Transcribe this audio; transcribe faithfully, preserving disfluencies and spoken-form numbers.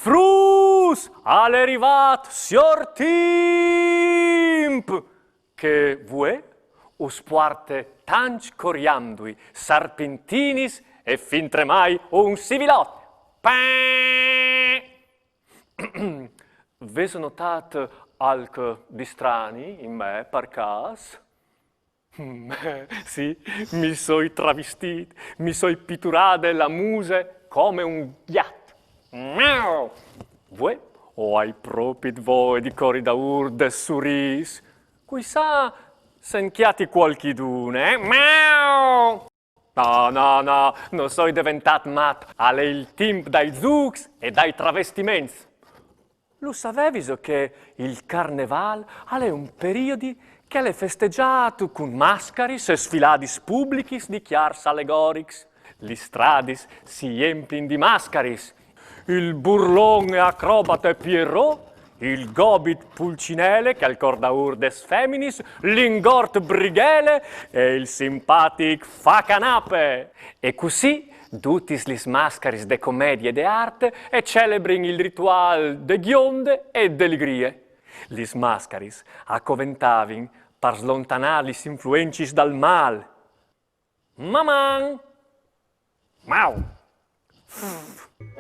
Fruts, al è rivât siôr Timp, che vuê us puarte tancj coriandui, sarpintinis e fintremai un sivilot. Pè! Vêso notât alc di strani in me, par câs? Sì, mi soi travistît, mi soi piturade la muse come un gjat. Miau! Vuê o ai propit voie di cori daûr des surîs. Cui sa se 'nt cjati cualchidune, eh? Miau! No, no, no, no soi deventât mat, al è il timp dai zûcs e dai travestiments. Lu saveviso che il carnevâl al è un periodi che al è festegjât cun mascaris e sfiladis publichis di cjars alegorics? Lis stradis si jemplin di mascaris. Il burlon e acrobate Pierrot, il gobit Pulcinele, che al cor daûr des feminis, l'ingort Brighele e il simpatic Facanape. E cussì dutis lis mascaris de comedie e de art e celebrin il rituâl de gjonde e de ligrie. Lis mascaris a coventavin par slontanâ lis influencis dal mâl. Maman! Mau!